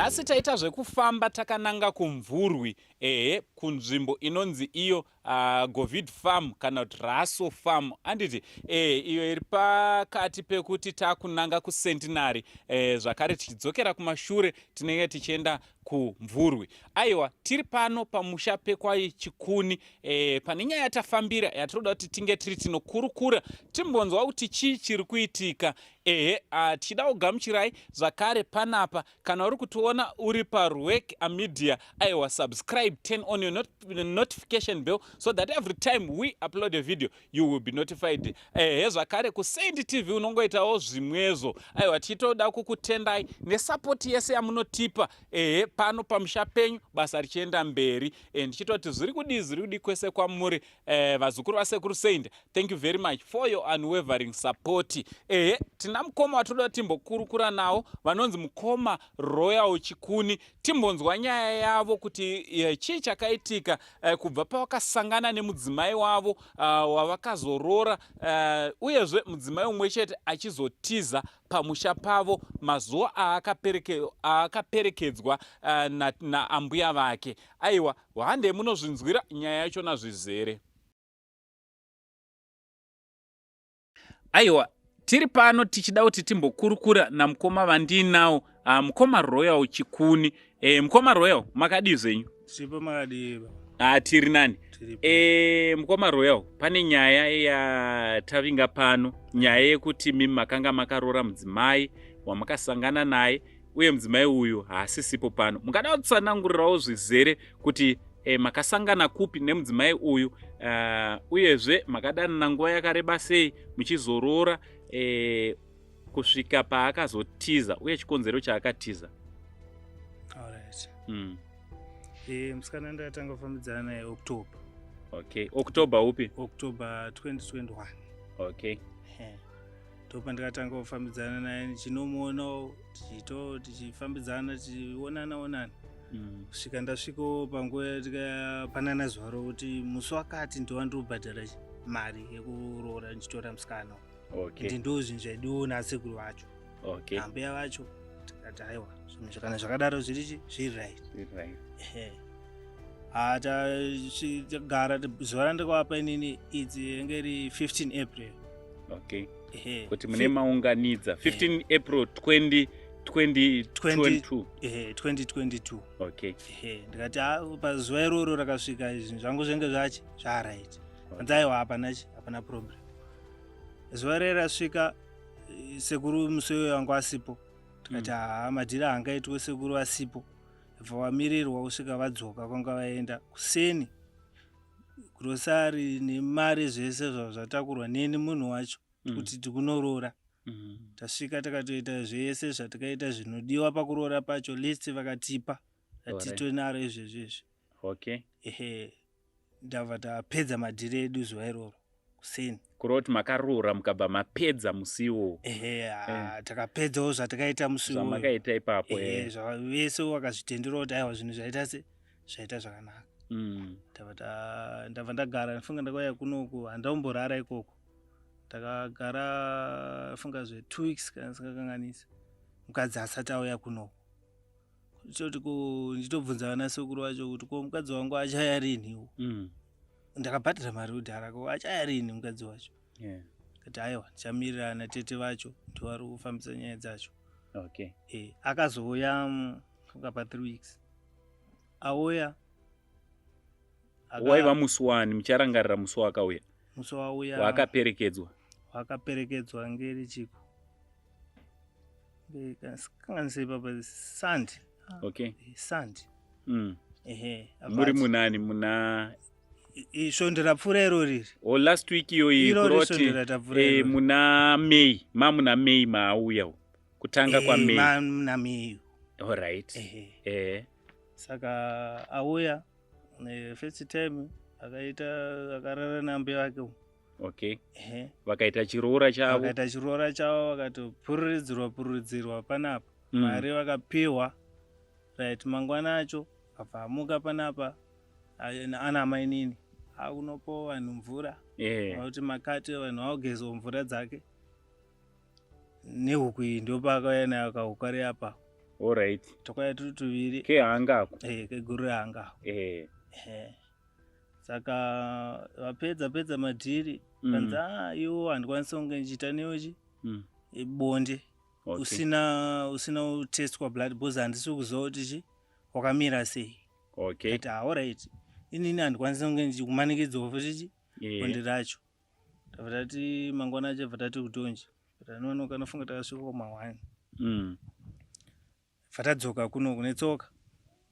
Nhasi taita zvekufamba takananga kuMvurwi, ehe, kunzvimbo inonzi iyo Govid Farm kana kuti Raso Farm, anditi iyo iri pakati pekuti takunanga kuCentenary, zvakare tichidzokera kumashure tinenge tichienda kuMvurwi. Aiwa, tiri pano pamusha pekwai Chikuni, pane nyaya yatafambira yatinoda kuti tinge tiri tinokurukura timbonzwa kuti chii chiri kuitika. Ehe, tichida kugamuchirai zvakare panapa. Kana uri kutiona uri paRwek Media, aiwa, subscribe, turn on your notification bell so that every time we upload a video you will be notified. Ehe, zvakare kuSaint TV unongoitawo zvimwezvo. Aiwa, tichitoda kukutendai nesapoti yese yamunotipa, ehe, pano pamusha penyu basa richienda mberi. Ndichitoti zviri kudii, zviri kudii kwese kwamuri, vazukuru vasekuru Saint, thank you very much for your unwavering support. Ehe, tina mukoma watoda timbokurukura nawo vanonzi mukoma Royal Chikuni, timbonzwa nyaya yavo kuti chii chakaitika kubva pavakasangana nemudzimai wavo wavakazorora, uyezve mudzimai umwe chete achizotiza pamusha pavo mazuva aakaperekedzwa naambuya vake. Aiwa, handei munozvinzwira nyaya yachona zvizere. Aiwa, tiri pano tichida kuti timbokurukura namukoma vandinawo, mukoma Royal Chikuni. Mukoma Royal, makadii zvenyu? Sipo, makadii? Tiri nani. Mukoma Royal, pane nyaya yatavinga pano, nyaya yekuti mimi makanga makarora mudzimai wamakasangana naye, uye mudzimai uyu haasisipo pano. Mungada kutsanangurirawo zvizere kuti makasangana kupi nemudzimai uyu, uyezve makadanana nguva yakareba sei muchizoroora, kusvika paakazotiza, uye chikonzero chaakatiza? Alright. Musikana ndakatanga kufambidzana naye October. Okay, October upi? October 2021. Okay. Ndopa ndakatanga kufambidzana naye, ndichinomuonawo, tichito tichifambidzana, tichionana onana, kusvika ndasvikawo panguva tikapanana zuva rokuti musi wakati ndova ndobhadhara mari yekuroora, ndichitora musikana. Ende ndo zvinhu zvaidiwa nasekuru vacho, ambuya vacho. Tikati aiwa, zvinhu kana zvakadaro zviri zviri right. Ehe. Tagara, zuva randikavapa inini idzi ringe ri 15 April. Okay, kuti mune maunganidza 15 April 2022? Ehe, 2022. Okay. Ehe, ndikati pazuva iroro rakasvika, zvinhu zvangu zvenge zvachi zvaright. Anzi aiwa, hapana chi hapana problem. Zuva rere rasvika, sekuru musi uyo wangu asipo. Tikati haa, madhiri haangaitwe sekuru vasipo. Bva wamirirwa kusvika vadzoka kwanga vaenda. Kuseni, grocery nemari zvese zvava zvatakurwa neni munhu wacho kuti tikunoroora. Tasvika, takatoita zvese zvatikaita zvinodiwa pakuroora pacho, list vakatipa ratitonaro izvezvi izvi. Ehe, ndabva tapedza madhiri edu zuva iroro kuseni. Kureva kuti makaroora mukabva mapedza musi iwowo? Ehe, takapedzawo zvatakaita musi iwoyo. Zvamakaita ipapo. Ehe, vese vakazvitendera kuti aiwa, zvinhu zvaita se zvaita zvakanaka. Ndabva ndagara, ndifunga ndakauya kunoku, handaumborara ikoko. Ndakagara funga zve 2 weeks kana ndisingakanganisi, mukadzi asati auya kunoku. Choti ko ndichitobvunza vana sekuru vacho kuti ko mukadzi wangu achaya rinhiwo? Ndakabhadhara mari kudhara, ko achaya rini mukadzi wacho? Kati aiwa, tichamirira ana tete vacho, ndivari kufambisa nyaya dzacho. Akazouya funga pa 3 weeks auya. Waiva musi wani, mucharangarira musi waakauya? Musi wauya. Waakaperekedzwa. Wakaperekedzwa ngeri chiko, kanganisei papa, Sunday. Sunday. Ehe. Muri munani, muna Svondo rapfuura iro riri. O, last week iyoyi? Irori. Kuroti Svondo ratapfuura irori. Muna May, mamuna May maauya kutanga kwaMay? Muna May. Alright. Ehe. Saka auya, first time akaita, akarara nambuya vake umu. Ehe. Vakaita chiroora chavo. Vakaita chiroora chavo, vakatopururidzirwa pururidzirwa panapa. Mari vakapiwa, right. Mangwana acho abva amuka panapa ana amainini akunopawo vanhu mvura, kuti makati vanhu vakugezawo mvura dzake nehuku iyi. Ndopaakauya nayo kahuku kari apa. Alright. Takauya tiri tuviri. Kehangako. Eh, keguru rehangako. Eh. Eh. Saka vapedza pedza madhiri kanzi ah, iwo handikwanisi kunge ndichiita newe chi bonde usina kutestwa blood because handisi kuziva kuti chi wakamira sei. Ati ah, alright, inini handikwanisi kunge ndichikumanikidzawo futi chi bonde racho. Tabva tati mangwana acho bva tati kutonji tanonoka, nofunga takasvika kuma1. Bva tadzoka kuno kune tsoka.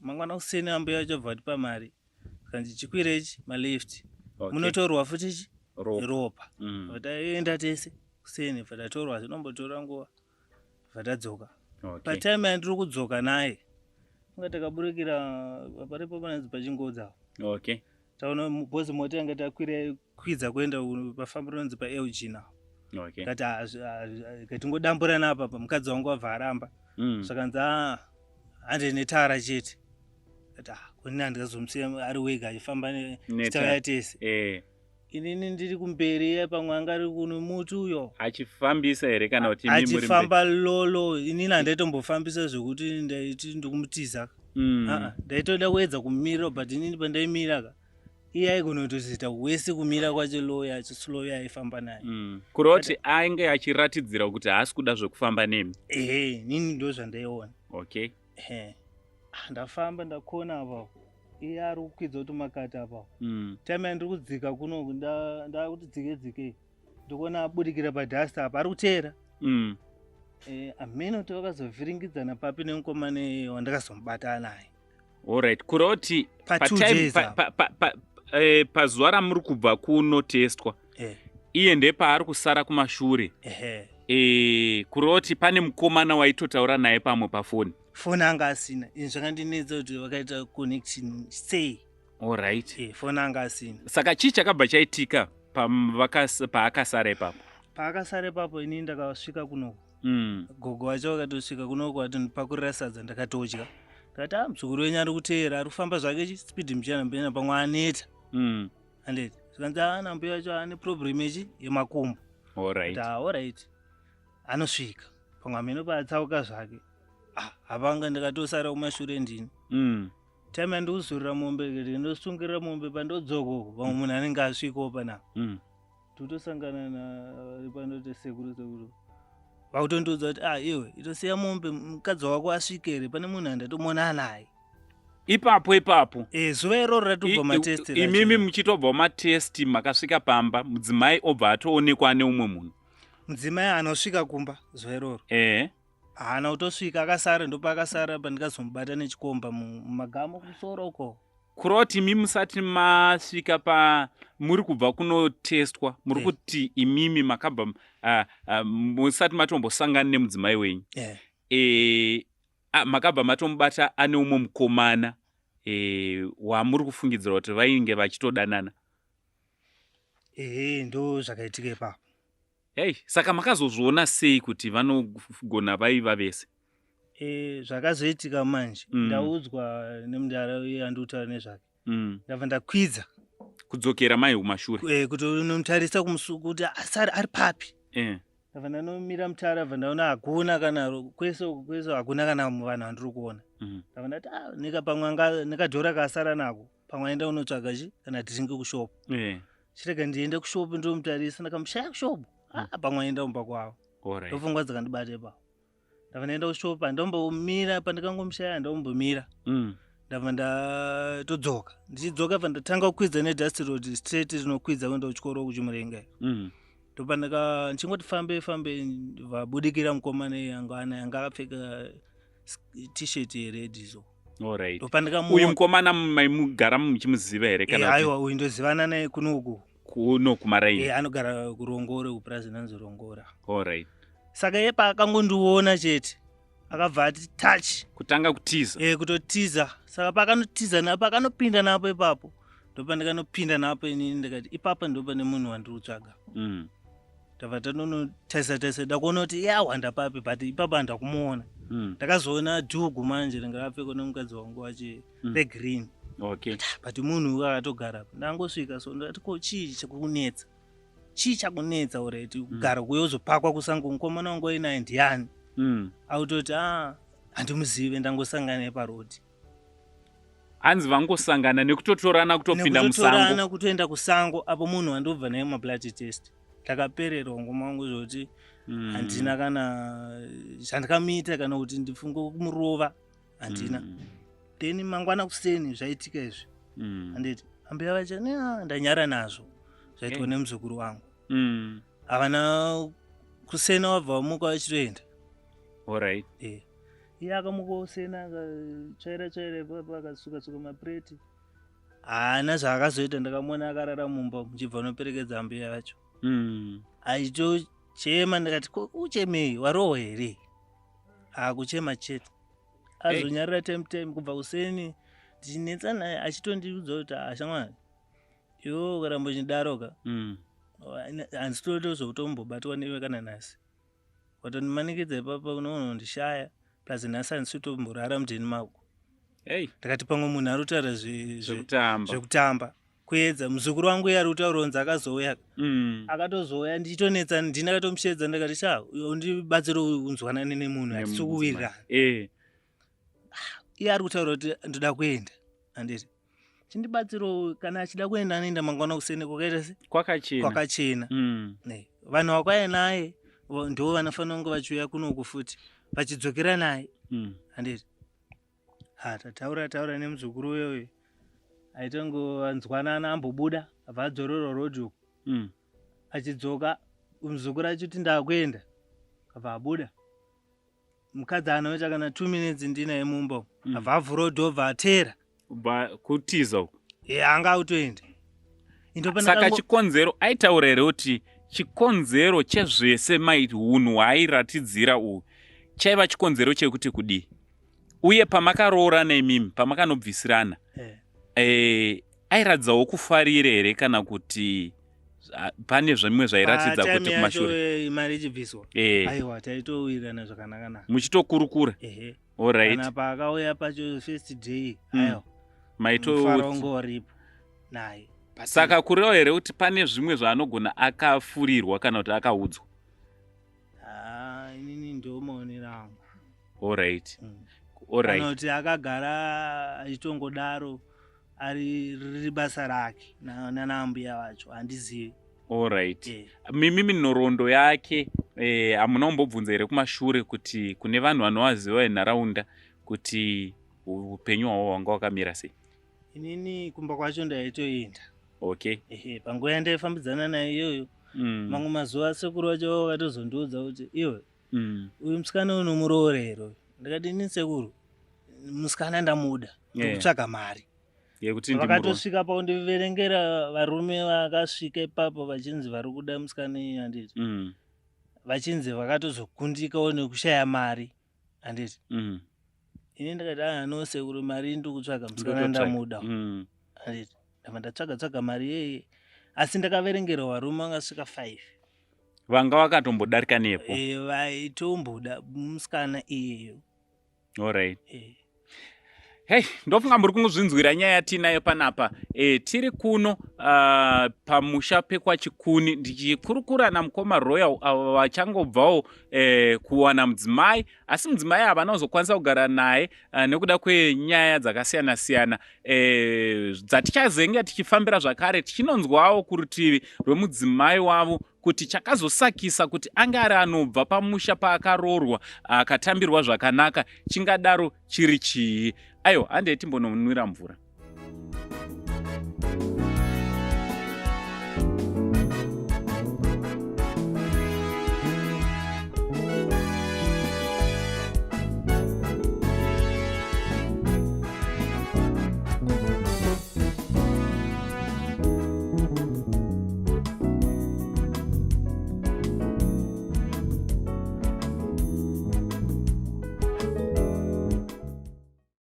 Mangwana kuseni ambuya acho bva vatipa mari, kanzi chikwire ichi malift, munotorwa futi chi Ropa. Ropa. Bva taenda tese kuseni, bva tatorwa, zvinombotora nguva, bva tadzoka. Patime yandiri kudzoka naye, funga takaburikira paripo panonzi pachingodza. Taona bhozi, mota yanga takwira kwidza kuenda pafamba rinonzi paLG now. Kati katingodambura napa pa mukadzi wangu wabva aramba. Zvakanzi a hande netara chete. Kati ah, kunini handikazomusiya ari wega achifamba Netara. tauya tese. Inini ndiri kumberi, iye pamwe anga ari kuno muti uyo. Achifambisa here kana kuti imi muri mberi? Achifamba lolo, inini handaitombofambisa zvekuti ndaiti ndikumutiza. Ah, ndaitoda kuedza kumira, but inini pandaimira ka, iye aigona kutozoita wese kumira kwacho low yacho, slow yaifamba nayo. Kureva kuti ainge achiratidzira kuti haasi kuda zvekufamba nemi. Ehe, inini ndo zvandaiona. Ehe. Ah, ndafamba ndakona apa, iye ari kukwidza kuti makati apa. Time yandiri kudzika kunoku, ndakuti dzike dzike, ndikuona abudikira padhasta apa, ari kuteera. Amene kuti vakazovhiringidzana papi nemukomana wandakazomubata naye. Alright, kureva kuti Pa 2 days apa. Pazuva ramuri kubva kunotestwa, iye ndepaari kusara kumashure. Ehe. Kureva kuti pane mukomana waitotaura naye pamwe pafoni? Foni anga asina. Ini zvakandinetsa kuti vakaita connection sei. Foni anga asina. Saka chii chakabva chaitika paakasara ipapo? Paakasara ipapo, inini ndakasvika kunoku. Gogo wacho vakatosvika kunoku, vatondipakurira sadza, ndakatodya. Ndakati a muzukuru wenyu ari kuteera, ari kufamba zvake chispeed muchana mbena, pamwe aneta. Andeti zvikanzi ana mbuya wacho ane problem yechi yemakumbo. Kuti alright, anosvika pamwe amene paatsauka zvake. Ah, hapanga ndakatosara kumashure ndini. Time yandikuzurira mombe, ndosungirira mombe, pandodzokoko pamwe munhu anenge asvikawo panapa. Totosangana napandoti sekuru, sekuru vakutondiudza kuti ah, iwe itosiya mombe, mukadzi wako asvike here, pane munhu andatomona naye. Ipapo ipapo? E, zuva iroro ratobva matest. Imimi muchitobva matest, makasvika pamba, mudzimai obva atoonekwa neumwe munhu? Mudzimai anosvika kumba zuva iroro. Haana kutosvika, akasara, ndopaakasara pandikazomubata nechikomba mumagamo kumusoro uko. Kureva kuti imi musati masvika pa muri kubva kunotestwa, muri kuti imimi makabva musati matombosangana nemudzimai wenyu, makabva matomubata ane umwe mukomana wamuri kufungidzira kuti vainge vachitodanana? Ehe, ndo zvakaitika ipapo. Hei, saka makazozviona sei kuti vanogona vaiva vese? E, zvakazoitika manje, ndaudzwa nemudara uye andikutaura nezvake, ndabva ndakwidza. Kudzokera mai kumashure? E, kuti unomutarisa kuti asari ari papi. Ndabva ndanomira mutara, bva ndaona hakuna kana kwese uku, kwese hakuna kana vanhu vandiri kuona. Ndabva ndati ah, nika pamwe nekadhora kaasara nako, pamwe aenda unotsvaga chi kana drink kushopu. Chirega ndiende kushopu ndomutarisa. Ndakamushaya kushopu. Ah, pamwe aenda kumba kwavo. Ndopfungwa dzakandibata ipapo. Ndabva ndaenda kushopu, handombomira, pandikangomushaya handombomira. Ndabva ndatodzoka. Ndichidzoka, bva ndatanga kukwidza nedust road straight rinokwidza kuenda kuchikoro kuChimurenga. Ndopandaka ndichingoti fambe fambe, vabudikira mukomana iye anga ana anga akapfeka T-shirt yered so. Ndopandikamuona. Uyu mukomana maimugara muchimuziva here kana kuti- Aiwa, uyu ndozivana naye kunoku. Kuno kumaraini? Anogara kuRongore, kupurazi inonzi Rongora. Saka iye paakangondiona chete, akabva ati touch. Kutanga kutiza? E, kutotiza. Saka paakanotiza napo, akanopinda napo ipapo, ndopandikanopinda napo inini. Ndikati ipapo ndopane munhu wandiri kutsvaga. Ndabva tanonotarisa tarisa, ndakuona kuti iye awanda papi, but ipapo handakumuona. Ndakazoona dhugu manje ringe rakapfekwa nemukadzi wangu wache regreen. But munhu uyu akatogara apa. Ndangosvika so, ndati ko chii chakunetsa, chii chakunetsa already kugara kuye uzopakwa kusango, mukomana wangu ainaye ndiani? Autoti a Handimuzive, ndangosangana naye parodi. Hanzi vangosangana nekutotorana kutopinda musango. Nekutotorana kutoenda kusango apo munhu wandobva naye mablood test. Ndakapererwa ngoma wangu zvekuti handina kana zvandikamuita kana kuti ndifunge kumurova handina. Then mangwana kuseni zvaitika izvi, handiti ambuya vacho ne ndanyara nazvo zvaitwa nemuzukuru wangu. Havana kusena, wabva wamuka vachitoenda. Iye akamuka usena, akatsvaira tsvaira ipapo, akasuka suka mapureti, haana zvaakazoita. Ndakamuona akarara mumba muchibva unoperekedza ambuya vacho achitochema. Ndikati, "Ko uchemei, warohwa here?" Akuchema chete, azonyarira time time kubva kuseni ndichinetsa naye, achitondiudza kuti, "Ashamwari, iwe ukaramba uchidaroka handisitotozotombobatwa newe kana nhasi. Watondimanikidza ipapa, unoona ndishaya, plus nhasi handisi kutomborara mudheni mako." Ndakati pamwe munhu ari kutaura Zvekutamba. Zvekutamba, kuedza muzukuru wangu iye ari kutaura kunzi akazouya. Akatozouya ndichitonetsa, ndini akatomushedza. Ndakati, "Sha, undibatsire unzwanane nemunhu, hatisi kuwirirana." Iye ari kutaura kuti ndoda kuenda, handiti chindibatsirewo. Kana achida kuenda anoenda mangwana kuseni kwakaita se Kwakachena. Kwakachena. Ne, vanhu vakauya naye ndo vanofanira kunge vachiuya kunoku futi vachidzokera naye, handiti? Ha, tataura taura nemuzukuru uyoyo, aitongoanzwanana, ambobuda abva adzorerwa rodhi uku. Achidzoka muzukuru achiti, "Ndakuenda," abva abuda. Mukadzi anoita kana 2 minutes ndinaye mumba umu, abva avhura door, bva ateera. Ba, kutiza uku. E, anga autoenda. Saka chikonzero aitaura here kuti chikonzero chezvese mai hunhu hwaairatidzira uhu chaiva chikonzero chekuti kudii? Uye pamakaroorana imimi, pamakanobvisirana, airatidzawo kufarira here kana kuti pane zvimwe zvairatidza kuti kumashure? Mari ichibviswa, aiwa, taitowirirana zvakanaka-naka. Muchitokurukura? Ehe. Alright. Kana paakauya pacho first day, aiwa, maito mufaro wanga uripo naye. Saka kureva here kuti pane zvimwe zvaanogona akafurirwa kana kuti akaudzwa? Ah, inini ndo maonero angu. Kana kuti akagara achitongodaro ari riri basa rake nanaambuya vacho, handizivi. Alright. Mimimi nhoroondo yake, hamuna kumbobvunza here kumashure kuti kune vanhu vanovaziva venharaunda kuti upenyu hwavo hwanga hwakamira sei? Inini kumba kwacho ndaitoenda. Ehe, panguva yandaifambidzana naye iyoyo, mamwe mazuva sekuru vacho vakatozondiudza kuti, "Iwe, uyu musikana unomuroora here uyu?" Ndikati, "Ini sekuru, musikana ndamuda, ndikutsvaga mari." Yekuti ndimuro Vakatosvika pakundiverengera varume vakasvika ipapo vachinzi vari kuda musikana iyi, handiti? Vachinzi vakatozokundikawo nekushaya mari, handiti? Ini ndikati, "Ah, no sekuru, mari ndiri kutsvaga, musikana Ndototsvaga. ndamuda," handiti? Ndabva ndatsvaga tsvaga mari iyeye, asi ndakaverengera varume vangasvika 5. Vanga vakatombodarika nepo. Vaitomboda musikana iyeyo. Alright. Hei, ndofunga muri kungozvinzwira nyaya yatinayo panapa. Tiri kuno pamusha pekwaChikuni ndichikurukura namukoma Royal avo vachangobvawo kuwana mudzimai, asi mudzimai havana kuzokwanisa kugara naye nekuda kwenyaya dzakasiyana siyana dzatichazenge tichifambira zvakare, tichinonzwawo kurutivi rwemudzimai wavo kuti chakazosakisa kuti ange ari anobva pamusha paakaroorwa akatambirwa zvakanaka chingadaro chiri chii. Aiwa, handei timbononwira mvura.